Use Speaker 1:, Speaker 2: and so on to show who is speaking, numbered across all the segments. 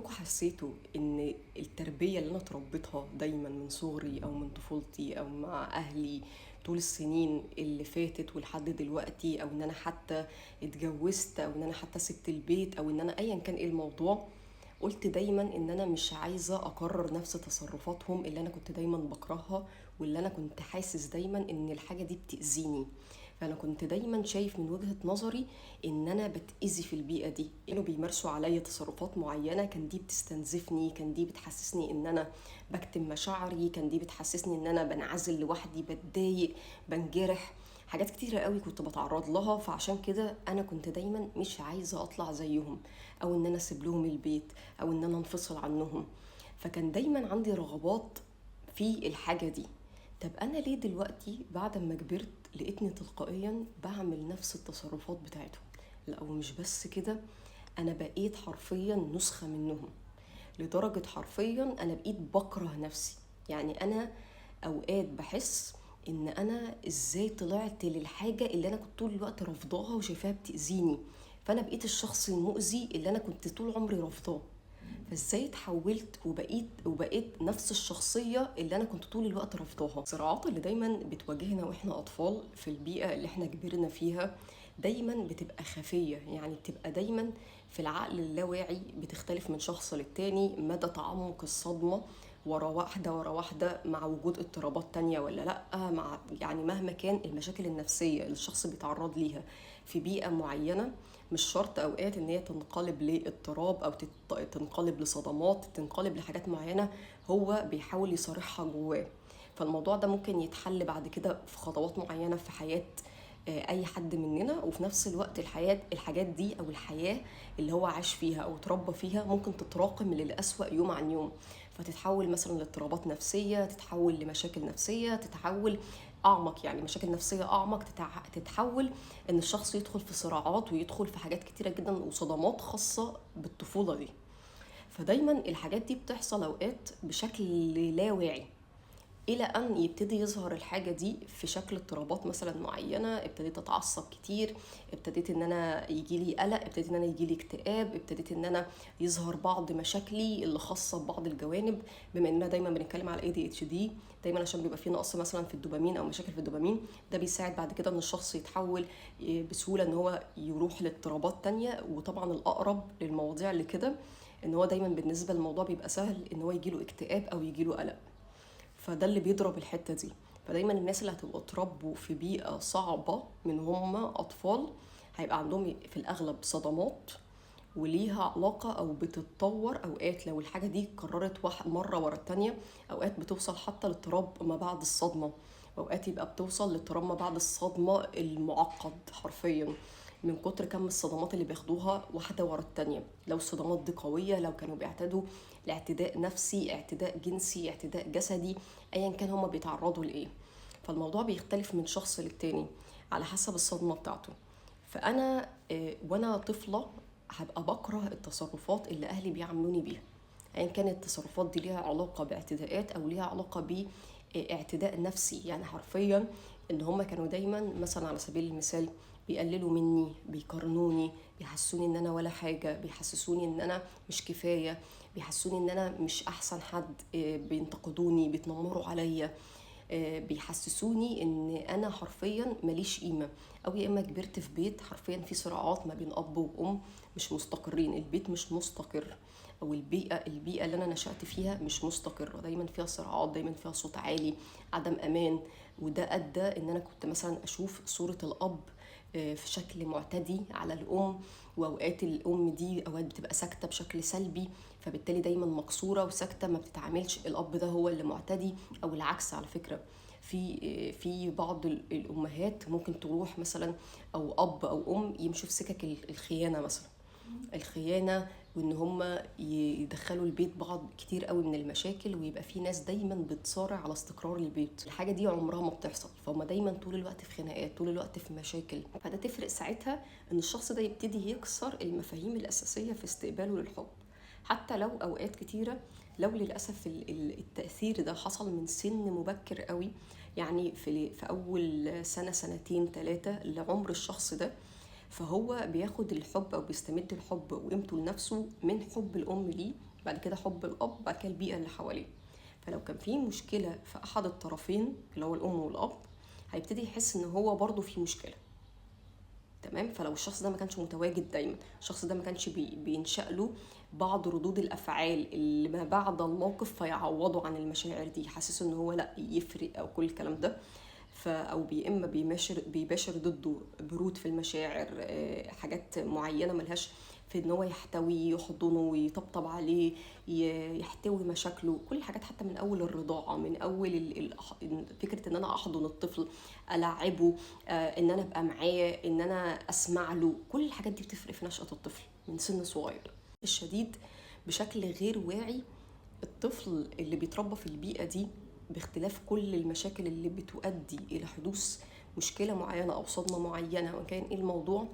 Speaker 1: عمركم حسيتوا ان التربية اللي انا اتربيتها دايما من صغري او من طفولتي او مع اهلي طول السنين اللي فاتت ولحد دلوقتي، او ان انا حتى اتجوزت، او ان انا حتى سبت البيت، او ان انا ايا كان ايه الموضوع، قلت دايما ان انا مش عايزة اكرر نفس تصرفاتهم اللي انا كنت دايما بكرهها، واللي انا كنت حاسس دايما ان الحاجة دي بتأذيني. فانا كنت دايما شايف من وجهة نظري ان انا بتأذي في البيئة دي، كانوا بيمارسوا عليا تصرفات معينة كان دي بتستنزفني، كان دي بتحسسني ان انا بكتم مشاعري، كان دي بتحسسني ان انا بنعزل لوحدي، بتضايق، بنجرح، حاجات كتيرة قوي كنت بتعرض لها. فعشان كده انا كنت دايما مش عايزة اطلع زيهم، او ان انا اسيب لهم البيت، او ان انا انفصل عنهم. فكان دايما عندي رغبات في الحاجة دي. طب انا ليه دلوقتي بعد ما كبرت لقيتني تلقائيا بعمل نفس التصرفات بتاعتهم؟ لا، ومش بس كده، انا بقيت حرفيا نسخة منهم، لدرجة حرفيا انا بقيت بكره نفسي. يعني انا اوقات بحس ان انا ازاي طلعت للحاجة اللي انا كنت طول الوقت رافضاها وشايفاها بتأذيني، فانا بقيت الشخص المؤذي اللي انا كنت طول عمري رافضاه. فازاي اتحولت وبقيت نفس الشخصية اللي انا كنت طول الوقت رافضاها؟ الصراعات اللي دايما بتواجهنا واحنا اطفال في البيئة اللي احنا كبرنا فيها دايما بتبقى خفية، يعني بتبقى دايما في العقل اللاواعي، بتختلف من شخص للتاني مدى تعمق الصدمة ورا واحدة ورا واحدة، مع وجود اضطرابات تانية ولا لأ، مع يعني مهما كان المشاكل النفسية اللي الشخص بيتعرض ليها في بيئة معينة، مش شرط أوقات إن هي تنقلب لاضطراب أو تنقلب لصدمات، تنقلب لحاجات معينة هو بيحاول يصارحها جواه. فالموضوع ده ممكن يتحل بعد كده في خطوات معينة في حياة أي حد مننا، وفي نفس الوقت الحاجات دي أو الحياة اللي هو عاش فيها أو اتربى فيها ممكن تتراكم للأسوأ يوم عن يوم، فتتحول مثلا لاضطرابات نفسية، تتحول لمشاكل نفسية، تتحول أعمق، يعني مشاكل نفسية أعمق، تتحول إن الشخص يدخل في صراعات ويدخل في حاجات كتيرة جدا وصدمات خاصة بالطفولة دي. فدايما الحاجات دي بتحصل أوقات بشكل لا واعي، إلى أن يبتدي يظهر الحاجة دي في شكل اضطرابات مثلا معينة. ابتديت أتعصب كتير، ابتديت إن أنا يجيلي قلق، ابتديت إن أنا يجيلي اكتئاب، ابتديت إن أنا يظهر بعض مشاكلي اللي خاصة ببعض الجوانب. بما إننا دايما بنتكلم على ADHD، دايما عشان بيبقى فيه نقص مثلا في الدوبامين أو مشاكل في الدوبامين، ده بيساعد بعد كده إن الشخص يتحول بسهولة إن هو يروح لاضطرابات تانية. وطبعا الأقرب للمواضيع اللي كده إن هو دايما بالنسبة للموضوع بيبقى سهل إن هو يجيله اكتئاب أو يجيله قلق، فده اللي بيضرب الحتة دي. فدايما الناس اللي هتبقى اتربوا في بيئة صعبة من هم أطفال هيبقى عندهم في الأغلب صدمات وليها علاقة أو بتتطور أوقات لو الحاجة دي اتكررت مرة ورا التانية، أوقات بتوصل حتى لاضطراب ما بعد الصدمة، وأوقات يبقى بتوصل لاضطراب ما بعد الصدمة المعقد حرفيا من كتر كم الصدمات اللي بياخدوها واحدة ورا التانية. لو الصدمات دي قوية، لو كانوا بيعتدوا لاعتداء نفسي، اعتداء جنسي، اعتداء جسدي، ايا كان هما بيتعرضوا لايه، فالموضوع بيختلف من شخص للتاني على حسب الصدمة بتاعته. فأنا وانا طفلة هبقى بكره التصرفات اللي أهلي بيعاملوني بيها، ايا كانت التصرفات دي ليها علاقة باعتداءات أو ليها علاقة باعتداء نفسي. يعني حرفيا إن هما كانوا دايما مثلا على سبيل المثال بيقللوا مني، بيقارنوني، بيحسسوني ان انا ولا حاجة، بيحسسوني ان انا مش كفاية، بيحسسوني ان انا مش احسن حد، بينتقدوني، بيتنمروا عليا، بيحسسوني ان انا حرفيا ماليش قيمة. او يا اما كبرت في بيت حرفيا في صراعات ما بين اب وام مش مستقرين، البيت مش مستقر، او البيئة اللي انا نشأت فيها مش مستقرة، دايما فيها صراعات، دايما فيها صوت عالي، عدم امان. وده ادى ان انا كنت مثلا اشوف صورة الاب في شكل معتدي على الأم، وأوقات الأم دي أوقات بتبقى ساكتة بشكل سلبي، فبالتالي دايما مكسورة وساكتة ما بتتعاملش، الأب ده هو اللي معتدي. أو العكس على فكرة، في بعض الأمهات ممكن تروح مثلا أو أب أو أم يمشوا في سكك الخيانة مثلا، الخيانة، وإن هم يدخلوا البيت بعض كتير قوي من المشاكل، ويبقى في ناس دايما بتصارع على استقرار البيت. الحاجة دي عمرها ما بتحصل، فهم دايما طول الوقت في خناقات، طول الوقت في مشاكل. فده تفرق ساعتها إن الشخص ده يبتدي يكسر المفاهيم الأساسية في استقباله للحب، حتى لو أوقات كتيرة لو للأسف التأثير ده حصل من سن مبكر قوي، يعني في أول سنة سنتين 3 لعمر الشخص ده، فهو بياخد الحب أو بيستمد الحب وقيمته لنفسه من حب الأم ليه، بعد كده حب الاب، بعد كده البيئة اللي حواليه. فلو كان في مشكلة في احد الطرفين اللي هو الام والاب، هيبتدي يحس ان هو برضو في مشكلة. تمام. فلو الشخص ده ما كانش متواجد دايما، الشخص ده ما كانش بينشأ له بعض ردود الافعال اللي ما بعد الموقف فيعوضه عن المشاعر دي، يحسسه ان هو لا يفرق او كل الكلام ده، او اما بيباشر ضده برود في المشاعر، حاجات معينة ملهاش في ان هو يحتوي، يحضنه ويطبطب عليه، يحتوي مشاكله، كل الحاجات، حتى من اول الرضاعة، من اول فكرة ان انا احضن الطفل، العبه، ان انا ابقى معاه، ان انا اسمع له، كل الحاجات دي بتفرق في نشأة الطفل من سن صغير. الشديد بشكل غير واعي الطفل اللي بيتربى في البيئة دي، باختلاف كل المشاكل اللي بتؤدي الى حدوث مشكلة معينة او صدمة معينة وان كان ايه الموضوع،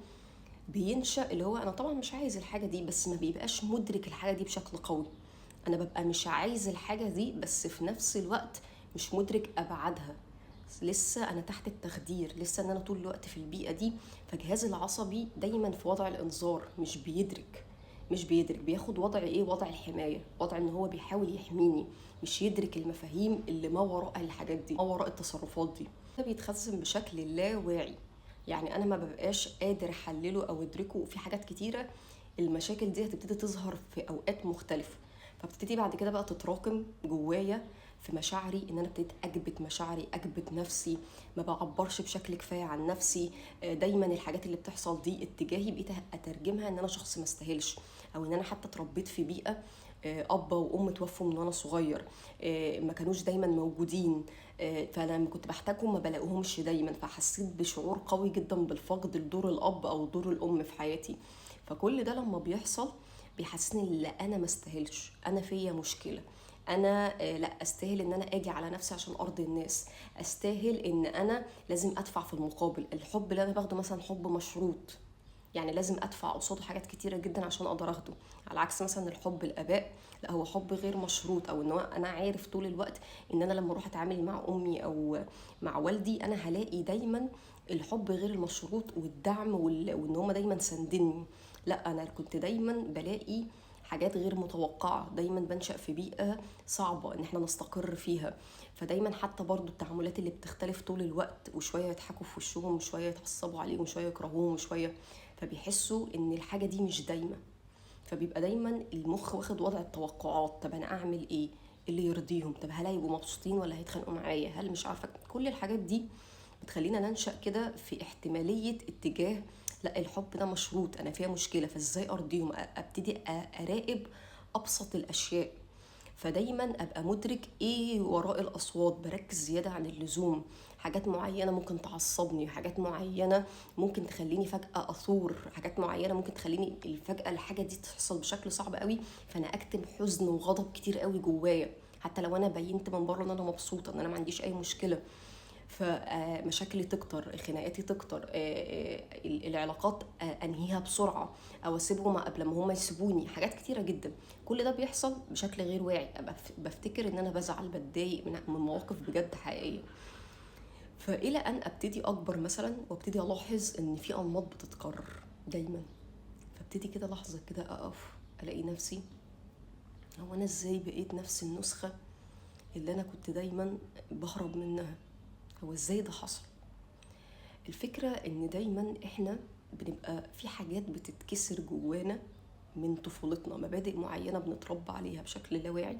Speaker 1: بينشأ اللي هو انا طبعا مش عايز الحاجة دي، بس ما بيبقاش مدرك الحاجة دي بشكل قوي. انا ببقى مش عايز الحاجة دي، بس في نفس الوقت مش مدرك ابعادها، لسه انا تحت التخدير، لسه ان انا طول الوقت في البيئة دي، فجهاز العصبي دايما في وضع الانذار، مش بيدرك، بياخد وضع ايه؟ وضع الحماية، وضع ان هو بيحاول يحميني، مش يدرك المفاهيم اللي ما وراء الحاجات دي، ما وراء التصرفات دي. ده بيتخزن بشكل لا واعي، يعني انا ما ببقاش قادر احلله او ادركه. في حاجات كتيرة المشاكل دي هتبتدي تظهر في اوقات مختلفة، فبتبتدي بعد كده بقى تتراكم جوايا في مشاعري، ان انا ابتديت اكبت مشاعري، اكبت نفسي، ما بعبرش بشكل كفاية عن نفسي، دايما الحاجات اللي بتحصل دي اتجاهي بقيت اترجمها ان انا شخص ما استاهلش، او ان انا حتى اتربيت في بيئة اب وام توفوا من وانا صغير، ما كانوش دايما موجودين، فلما كنت بحتاجهم ما بلاقيهمش دايما، فحسيت بشعور قوي جدا بالفقد لدور الاب او دور الام في حياتي. فكل ده لما بيحصل بيحسسني ان انا ما استاهلش، انا فيا مشكلة، انا لا استاهل ان انا اجي على نفسي عشان ارضي الناس، استاهل ان انا لازم ادفع في المقابل. الحب اللي انا باخده مثلا حب مشروط، يعني لازم ادفع قصاده حاجات كتيرة جدا عشان اقدر اخده، على عكس مثلا الحب الاباء لا، هو حب غير مشروط، او ان انا عارف طول الوقت ان انا لما اروح اتعامل مع امي او مع والدي انا هلاقي دايما الحب غير المشروط والدعم وان هما دايما ساندني. لا، انا كنت دايما بلاقي حاجات غير متوقعة، دايما بنشأ في بيئة صعبة ان احنا نستقر فيها، فدايما حتى برضو التعاملات اللي بتختلف طول الوقت، وشوية يضحكوا في وشهم وشوية يتعصبوا عليهم وشوية يكرهوهم وشوية، فبيحسوا ان الحاجة دي مش دايمة، فبيبقى دايما المخ واخد وضع التوقعات. طب انا اعمل ايه اللي يرضيهم؟ طب هل هيبقوا مبسوطين ولا هيتخانقوا معايا؟ هل مش عارفة. كل الحاجات دي بتخلينا ننشأ كده في احتمالية اتجاه لا الحب ده مشروط، انا فيها مشكلة، فازاي ارضيهم؟ ابتدي اراقب ابسط الاشياء، فدايما ابقى مدرك ايه وراء الاصوات، بركز زيادة عن اللزوم، حاجات معينة ممكن تعصبني، حاجات معينة ممكن تخليني فجاة اثور، حاجات معينة ممكن تخليني فجاة الحاجة دي تحصل بشكل صعب قوي، فانا اكتم حزن وغضب كتير قوي جوايا، حتى لو انا بينت من بره ان انا مبسوطة، ان انا ما عنديش اي مشكلة، فمشاكلي تكتر، خناقاتي تكتر، العلاقات انهيها بسرعة او اسيبهم قبل ما هم يسيبوني، حاجات كتيرة جدا. كل ده بيحصل بشكل غير واعي، بفتكر ان انا بزعل، بتضايق من مواقف بجد حقيقية. فالى ان ابتدي اكبر مثلا وابتدي الاحظ ان في انماط بتتكرر دايما، فابتدي كده لحظة كده اقف الاقي نفسي، هو انا ازاي بقيت نفس النسخة اللي انا كنت دايما بهرب منها؟ هو ازاي ده حصل؟ الفكرة ان دايما احنا بنبقى في حاجات بتتكسر جوانا من طفولتنا، مبادئ معينة بنتربى عليها بشكل لا واعي،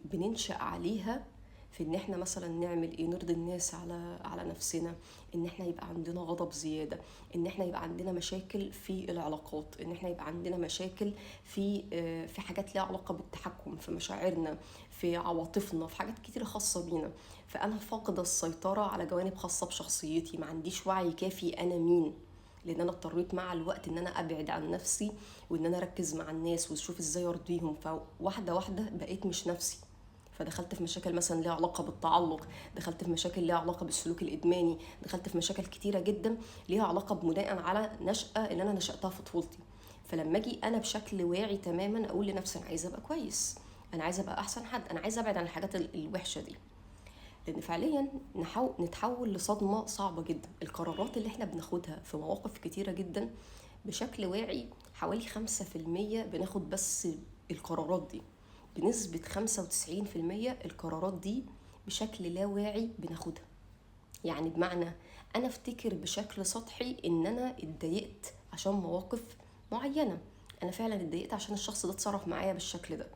Speaker 1: بننشأ عليها في ان احنا مثلا نعمل ايه، نرضي الناس على نفسنا، ان احنا يبقى عندنا غضب زيادة، ان احنا يبقى عندنا مشاكل في العلاقات، ان احنا يبقى عندنا مشاكل في حاجات ليها علاقة بالتحكم في مشاعرنا، في عواطفنا، في حاجات كتيرة خاصة بينا. فانا فاقدة السيطرة على جوانب خاصة بشخصيتي، ما عنديش وعي كافي انا مين، لان انا اضطريت مع الوقت ان انا ابعد عن نفسي وان انا اركز مع الناس واشوف ازاي ارضيهم، فواحدة واحدة بقيت مش نفسي. فدخلت في مشاكل مثلا ليها علاقة بالتعلق، دخلت في مشاكل ليها علاقة بالسلوك الادماني، دخلت في مشاكل كتيرة جدا ليها علاقة بناء على نشأة اللي انا نشأتها في طفولتي. فلما اجي انا بشكل واعي تماما اقول لنفسي انا عايزه ابقى كويس، انا عايزه ابقى احسن حد، انا عايزه ابعد عن الحاجات الوحشة دي، لان فعليا نتحول لصدمه صعبة جدا. القرارات اللي احنا بناخدها في مواقف كتيرة جدا بشكل واعي حوالي 5% بناخد بس القرارات دي بنسبة 95%. القرارات دي بشكل لا واعي بناخدها. يعني بمعنى انا افتكر بشكل سطحي ان انا اتضايقت عشان مواقف معينة، انا فعلا اتضايقت عشان الشخص ده اتصرف معايا بالشكل ده،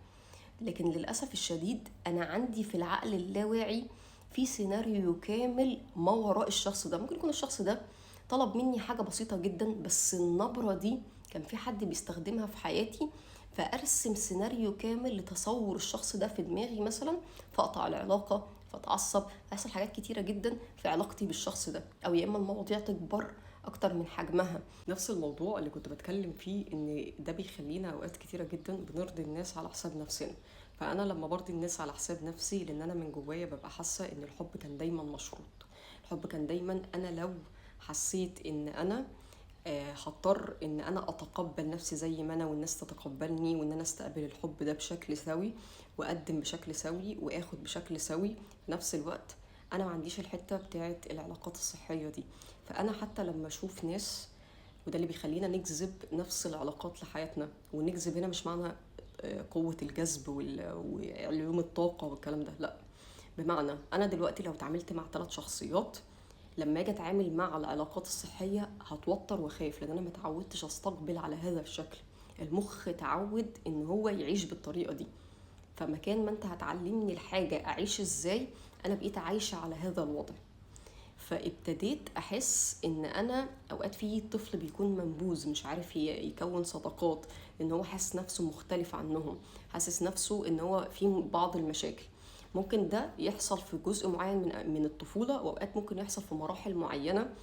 Speaker 1: لكن للأسف الشديد انا عندي في العقل اللاواعي في سيناريو كامل ما وراء الشخص ده. ممكن يكون الشخص ده طلب مني حاجة بسيطة جدا، بس النبرة دي كان في حد بيستخدمها في حياتي، فأرسم سيناريو كامل لتصور الشخص ده في دماغي مثلا، فأقطع العلاقة، فأتعصب، هيحصل حاجات كتيرة جدا في علاقتي بالشخص ده، أو يا إما المواضيع تكبر أكتر من حجمها. نفس الموضوع اللي كنت بتكلم فيه، إن ده بيخلينا أوقات كتيرة جدا بنرضي الناس على حساب نفسنا. فأنا لما برضي الناس على حساب نفسي، لأن أنا من جوايا ببقى حاسة إن الحب كان دايما مشروط، الحب كان دايما أنا لو حسيت إن أنا هضطر ان انا اتقبل نفسي زي ما انا والناس تتقبلني، وان انا استقبل الحب ده بشكل سوي واقدم بشكل سوي واخد بشكل سوي في نفس الوقت، انا ما عنديش الحتة بتاعت العلاقات الصحية دي. فانا حتى لما اشوف ناس، وده اللي بيخلينا نجذب نفس العلاقات لحياتنا، ونجذب هنا مش معنى قوة الجذب وعلوم الطاقة والكلام ده، لا، بمعنى انا دلوقتي لو اتعاملت مع 3 شخصيات، لما اجي اتعامل مع العلاقات الصحية هتوتر وخايف، لان انا ما اتعودتش استقبل على هذا الشكل. المخ اتعود ان هو يعيش بالطريقة دي، فمكان ما انت هتعلمني الحاجة اعيش ازاي، انا بقيت عايشه على هذا الوضع. فابتديت احس ان انا اوقات في طفل بيكون منبوذ، مش عارف يكون صداقات، ان هو حاسس نفسه مختلف عنهم، حاسس نفسه ان هو في بعض المشاكل. ممكن ده يحصل في جزء معين من الطفولة، وأوقات ممكن يحصل في مراحل معينة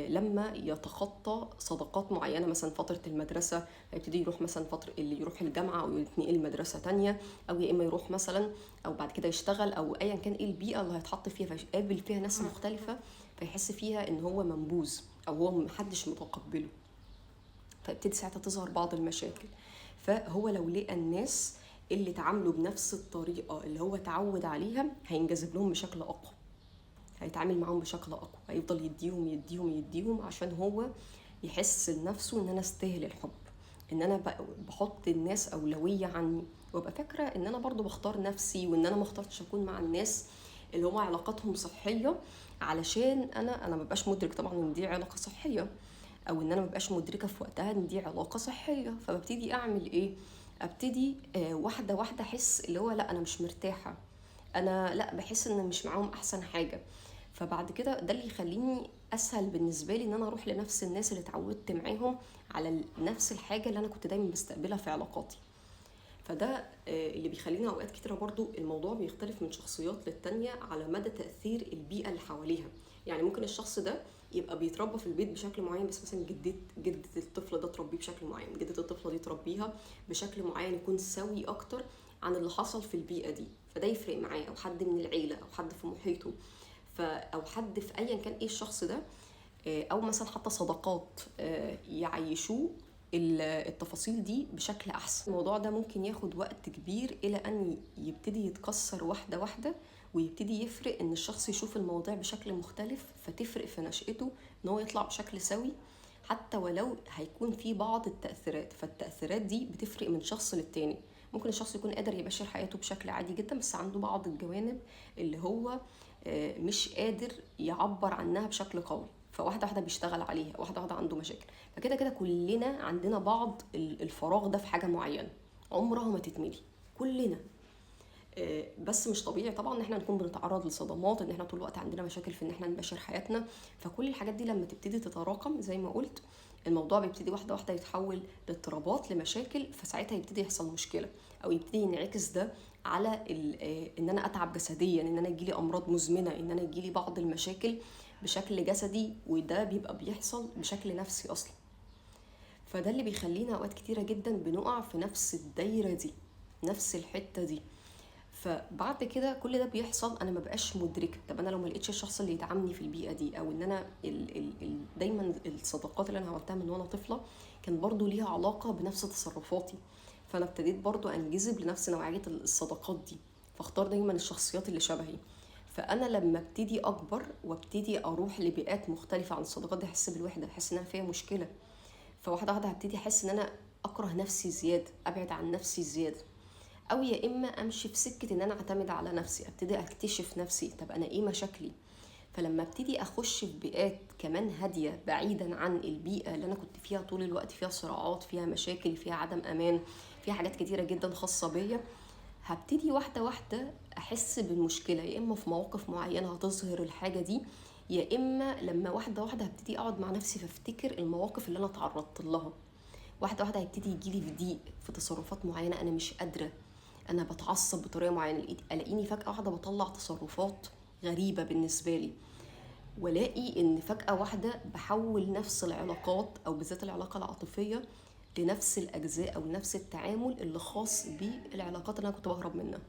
Speaker 1: لما يتخطى صداقات معينة، مثلا فترة المدرسة هيبتدي يروح مثلا فترة اللي يروح الجامعة أو يتنقل مدرسة تانية، أو يا إما يروح مثلا أو بعد كده يشتغل، أو أيا كان إيه البيئة اللي هيتحط فيها، فيقابل فيها ناس مختلفة، فيحس فيها إن هو منبوذ أو هو محدش متقبله، فيبتدي ساعتها تظهر بعض المشاكل. فهو لو لقى الناس اللي تعاملوا بنفس الطريقة اللي هو تعود عليها، هينجذب لهم بشكل أقوى، هيتعامل معاهم بشكل أقوى، هيفضل يديهم يديهم يديهم عشان هو يحس لنفسه إن أنا استاهل الحب، إن أنا بحط الناس أولوية عني، وأبقى فاكرة إن أنا برضو بختار نفسي، وإن أنا ما اخترتش أكون مع الناس اللي هو علاقاتهم صحية، علشان أنا ما ببقاش مدرك طبعا إن دي علاقة صحية، أو إن أنا ما ببقاش مدركة في وقتها إن دي علاقة صحية. فببتدي أعمل إيه؟ ابتدي واحدة واحدة احس اللي هو لا انا مش مرتاحة، انا لا بحس ان مش معاهم احسن حاجة. فبعد كده ده اللي يخليني اسهل بالنسبة لي ان انا اروح لنفس الناس اللي اتعودت معاهم على نفس الحاجة اللي انا كنت دايما بستقبلها في علاقاتي. فده اللي بيخلينا اوقات كتيرة برضو الموضوع بيختلف من شخصيات للتانية على مدى تاثير البيئة اللي حواليها. يعني ممكن الشخص ده يبقى بيتربى في البيت بشكل معين، بس مثلا جدة الطفل ده تربيه بشكل معين، جدة الطفلة دي تربيها بشكل معين يكون سوي أكتر عن اللي حصل في البيئة دي، فده يفرق معاه، أو حد من العيلة أو حد في محيطه، أو حد في أيا كان إيه الشخص ده، أو مثلا حتى صداقات يعيشوه التفاصيل دي بشكل أحسن. الموضوع ده ممكن ياخد وقت كبير إلى أن يبتدي يتكسر واحدة واحدة، ويبتدي يفرق ان الشخص يشوف المواضيع بشكل مختلف، فتفرق في نشأته ان هو يطلع بشكل سوي، حتى ولو هيكون في بعض التأثيرات. فالتأثيرات دي بتفرق من شخص للتاني. ممكن الشخص يكون قادر يباشر حياته بشكل عادي جدا، بس عنده بعض الجوانب اللي هو مش قادر يعبر عنها بشكل قوي، فواحدة واحدة بيشتغل عليها، واحدة واحدة عنده مشاكل. فكده كده كلنا عندنا بعض الفراغ ده في حاجة معينة عمرها ما تتملي، كلنا. بس مش طبيعي طبعا ان احنا نكون بنتعرض لصدمات، ان احنا طول الوقت عندنا مشاكل في ان احنا نباشر حياتنا. فكل الحاجات دي لما تبتدي تتراكم زي ما قلت، الموضوع بيبتدي واحدة واحدة يتحول لاضطرابات، لمشاكل، فساعتها يبتدي يحصل مشكلة، او يبتدي ينعكس ده على ان انا اتعب جسديا، ان انا يجيلي امراض مزمنة، ان انا يجيلي بعض المشاكل بشكل جسدي، وده بيبقى بيحصل بشكل نفسي اصلا. فده اللي بيخلينا اوقات كتيرة جدا بنقع في نفس الدايرة دي، نفس الحتة دي. فبعد كده كل ده بيحصل انا ما بقاش مدركه. طب انا لو ما لقيتش الشخص اللي يدعمني في البيئة دي، او ان انا ال دايما الصداقات اللي انا عملتها من وانا طفله كان برضو ليها علاقة بنفس تصرفاتي، فانا ابتديت برضو انجذب لنفس نوعية الصداقات دي، فاختار دايما الشخصيات اللي شبهي. فانا لما ابتدي اكبر وابتدي اروح لبيئات مختلفة عن الصداقات دي، احس بالوحدة، احس ان انا فيها مشكلة. فواحدة واحدة هبتدي احس ان انا اكره نفسي زيادة، ابعد عن نفسي زيادة، او يا اما امشي في سكة ان انا اعتمد على نفسي، ابتدي اكتشف نفسي، طب انا ايه مشاكلي. فلما ابتدي اخش في بيئات كمان هادية بعيدا عن البيئة اللي انا كنت فيها طول الوقت، فيها صراعات، فيها مشاكل، فيها عدم امان، فيها حاجات كتيرة جدا خاصة بيا، هبتدي واحدة واحدة احس بالمشكلة، يا اما في مواقف معينة هتظهر الحاجة دي، يا اما لما واحدة واحدة هبتدي اقعد مع نفسي فافتكر المواقف اللي انا اتعرضت لها. واحدة واحدة هيبتدي يجيلي في ضيق في تصرفات معينة انا مش قادرة، انا بتعصب بطريقة معينة، الاقيني فجاة واحدة بطلع تصرفات غريبة بالنسبة لي، والاقي ان فجاة واحدة بحول نفس العلاقات او بالذات العلاقة العاطفية لنفس الاجزاء او نفس التعامل اللي خاص بالعلاقات اللي انا كنت بهرب منها.